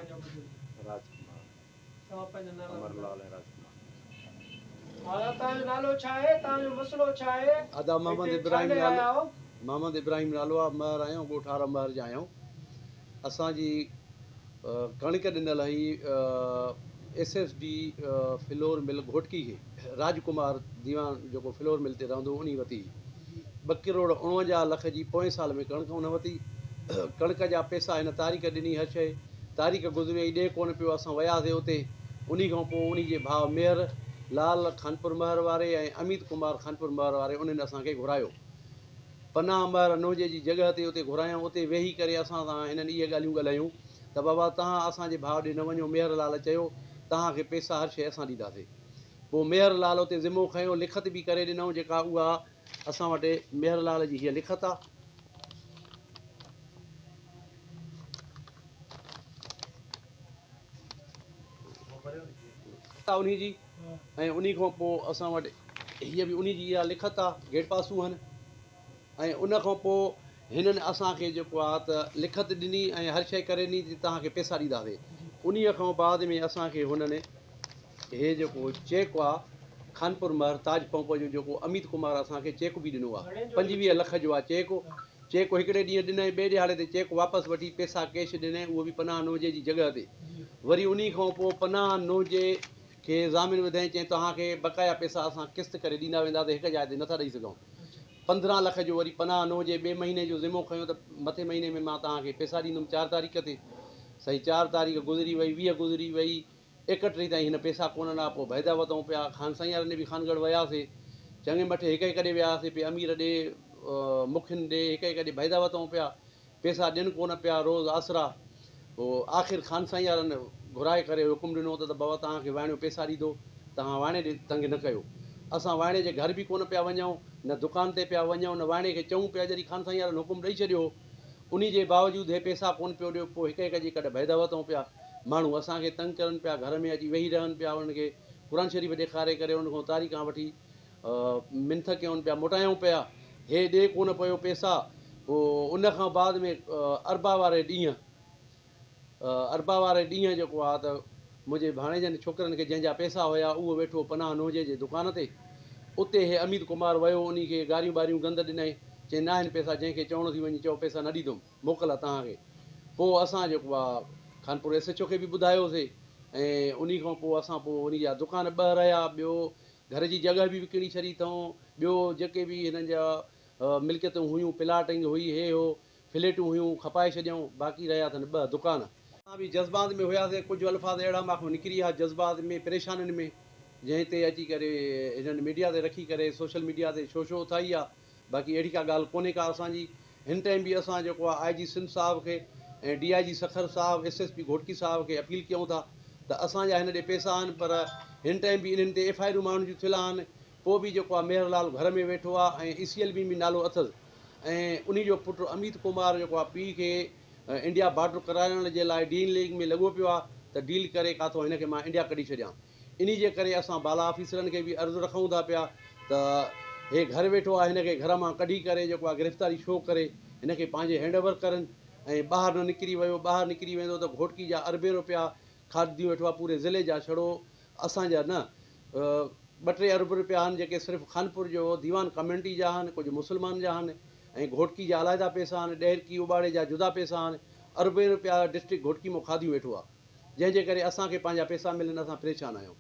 پنهنجو ٻڌايو. راج ڪمار. توهان پنهنجو نالو امر ٻڌايو. لال ۽ راج ڪمار. ها توهان جو نالو ڇا آهي توهان جو مسئلو ڇا آهي ادا محمد هتي ڇا ابراهيم لئي نالو آيا آهيو. محمد ابراهيم نالو آ مهر آهيون ڳوٺ آرا مهر جا آهيون اسان جي ڪڻڪ ڏنل هئي S S D flour mill Ghotki کي راج ڪمار ديوان جيڪو فلور مل تي رهندو هو انهي وتي هئي ٻه ڪروڙ 49 لک جي پوئين سال ۾ ڪڻڪ ان وتي ڪڻڪ جا پئسا هن تاريخ ڏني هر شيء تاريخ گذري وئي ڏي ڪونه پيو اسان وياسي اتي انهي کان پوء انهي جي ڀاء ميهر لال خانپور مهر واري ۽ اميت ڪمار خانپور مهر واري انهن اسان کي گهرايو پناهه مهر نوجي جي جڳهه تي اتي گهرايائون، اتي ويهي ڪري اسان سان هنن اهي ڳالهيون ڳالهايون ته بابا توهان اسان جي ڀاء ڏي نه وڃو، ميهر لال چيو توهان کي پئسا هر شيء اسان ڏينداسين. پوء ميهر لال اتي ذمو کنيو، لکت به ڪري ڏنائون جيڪا اها اسان وٽ ميهر لال جي هيء لکت آ. انهي جي ۽ انهي کان پوء اسان وٽ هيء به انهي جي اها لکت آ، گيٽ پاسون هن ۽ ان کان پوء هنن اسان کي جيڪو آ ته لکت ڏني ۽ هر شيء ڪري ڏني ته توهان کي پئسا ڏينداسين. انهيء کان بعد ۾ اسان کي هنن هي جيڪو چيڪ آ خانپور مهر تاج پمپ جو جيڪو اميت ڪمار اسان کي چيڪ به ڏنو آ، 25 لک جو آ چيڪ، چيڪ هڪڙي ڏينهن ڏنائين ٻئي ڏهاڙي تي چيڪ واپس وٺي پئسا ڪيش ڏنائين اهو به پناهه نوجي جي جڳهه تي وري انهي کان پوء پناهه نوجي کي ضامن وڌائين چيائين توهان کي بقايا پئسا اسان قسط ڪري ڏيندا وينداسين هڪ جاء تي نٿا ڏئي سگهون 15 لک جو وري پناهه نوجي ٻئي مهيني جو ذمو کنيو ته مٿي مهيني ۾ مان توهان کي پئسا ڏيندم چار تاريخ تي سائين چار تاريخ گذري وئي 20 گذري وئي 31 تائين هن پئسا ڪونه ڏنا، پوء ڀئدا وتئون پيا، خان سائين وارن ڏي به خانڳڙهه وياسي، چڱي مٺي هڪ هڪ ڏي وياسي، پي امير ڏي، مکين ڏي، هڪ هڪ ڏي ڀئدا وتئون پيا، پئسا ڏين ڪونه پيا، روز آسرا. پوء آخر خان سائين وارن گهرائي ڪري حڪم ڏنو ته بابا توهان کي واڻيو پئسا ڏيندو، توهان واڻي ڏي تنگ نه ڪيو. اسان واڻي جي گهر به ڪونه پيا وڃون، نه دڪان تي پيا وڃون، نه واڻي کي چئون پيا، جڏهن خان سائين وارن حڪم ڏئي ڇڏيو هو، انهي جي باوجود هي پئسا ڪونه پيو ڏيو، پوء هڪ هڪ جي ڪڍ ڀئدا وتئون پيا. ماڻهو اسان کي تنگ ڪرن پيا، گهر ۾ اچي ويهي رهن پيا، انهن کي قرآن شريف ڏيکاري ڪري انهن کان تاريخان وٺي منٿ ڪيون پيا، موٽايون پيا، هي ڏي ڪونه پيو پئسا، پوء ان کان بعد ۾ اربع واري ڏينهن اربع واري ڏينهن جيڪو آ ته منهنجي ڀاڻيجن ڇوڪرن کي جنهن جا پئسا هيا اهو ويٺو پناهه نوجي جي دڪان تي، اتي هي اميت ڪمار ويو انهي کي گاريون ٻاريون گند ڏنائين، چيائين ناهن پئسا جنهن کي چوڻو ٿي وڃي چئو پئسا نه ڏيندم. موڪل آ توهان کي. پوء اسان جيڪو آ خانپور ايس ايڇ او کي به ٻڌايوسي ۽ انهي کان پوء اسان پوء انهي جا دڪان ٻه رهيا ٻيو گهر جي جڳهه به وڪڻي ڇڏي اٿئون ٻيو جيڪي به هنن جا ملڪيتون هيون پلاٽنگ هئي هي هو فليٽون هيون کپائي ڇڏيائون باقي رهيا اٿن ٻه دڪان. اسان به جذبات ۾ هياسي ڪجهه الفاظ اهڙا مان کان نڪري ويا جذبات ۾ پريشانين ۾ جنهن تي اچي ڪري هنن ميڊيا تي رکي ڪري سوشل ميڊيا تي شوشو اٿائي آ باقي اهڙي ڪا ڳالهه ڪونهي ڪا اسان جي هن ٽائيم به اسان جيڪو آ آء جي سنڌ صاحب کي ۽ ڊي I جي سکر صاحب ايس ايس پي گهوٽڪي صاحب کي اپيل ڪيون ٿا ته اسان جا هن ڏي پيسا آهن پر هن ٽائيم به انهن تي ايف I آرون ماڻهن جون ٿيل آهن پوء به جيڪو آ ميهر لال گهر ۾ ويٺو آ ۽ اي سي ايل ۾ به نالو اٿس ۽ انهي جو پٽ اميت ڪمار جيڪو آ پيء کي انڊيا بارڊر ڪرائڻ جي لاء ڊيل ليگ ۾ لڳو پيو آ ته ڊيل ڪري ڪاٿو هن کي مان انڊيا ڪڍي ڇڏيان انهي جي ڪري اسان بالا آفيسرن کي به عرض رکون ٿا پيا ته هي گهر ويٺو آهي هن کي گهر مان ڪڍي ڪري جيڪو آهي گرفتاري شو ڪري هن کي پنهنجي هينڊ اوور ڪرن ۽ ٻاهر نه نڪري ويو ٻاهر نڪري ويندو ته گهوٽڪي جا اربين روپيا کاڌيون ويٺو آهي پوري ضلعي جا ڇڙو اسان جا نه ٻه ٽي ارب روپيا آهن جيڪي صرف خانپور جو ديوان ڪميونٽي جا آهن ڪجهه مسلمان جا آهن ۽ گهوٽڪي جا علائدا پيسا آهن ڏهرڪي اٻاڙي جا جدا پيسا آهن اربين روپيا ڊسٽرڪٽ گهوٽڪي مان کاڌيون ويٺو آهي جنهن جي ڪري اسان کي پنهنجا پيسا ملن اسان پريشان آهيون.